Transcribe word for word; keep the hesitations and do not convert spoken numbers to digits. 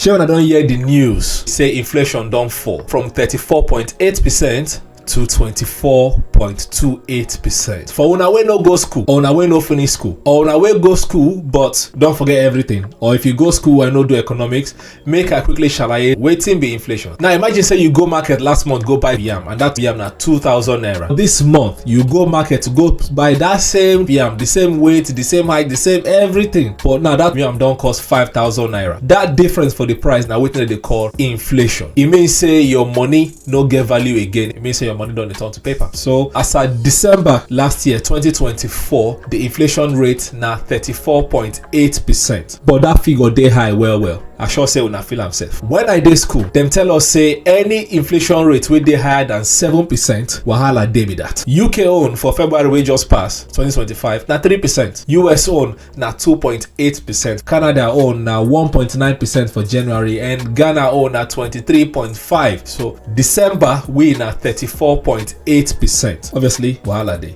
Shey una don hear the news say inflation don fall from thirty-four point eight percent to twenty-four point two eight percent. For una wey no go school, or una wey no finish school, or una wey go school but don forget everything, or if you go school and no do economics, make I quickly shalaye wetin be inflation. Now imagine say you go market last month go buy yam, and that yam na two thousand naira. This month you go market go buy that same yam, the same weight, the same height, the same everything, but now that yam don cost five thousand naira. That difference for the price na wetin dem dey call inflation. E mean say your money no get value again. E mean say your money don dey turn to paper. So as at December last year, twenty twenty-four, the inflation rate na thirty-four point eight percent, but that figure dey high well well. I sure say una feel am sef. When I dey school, dem tell us say any inflation rate wey dey higher than seven percent, wahala dey be that. U K own for February wey just pass, twenty twenty-five, na three percent. U S own na two point eight percent. Canada own na one point nine percent for January, and Ghana own na twenty-three point five. So December we na thirty-four point eight percent. Obviously, wahala dey.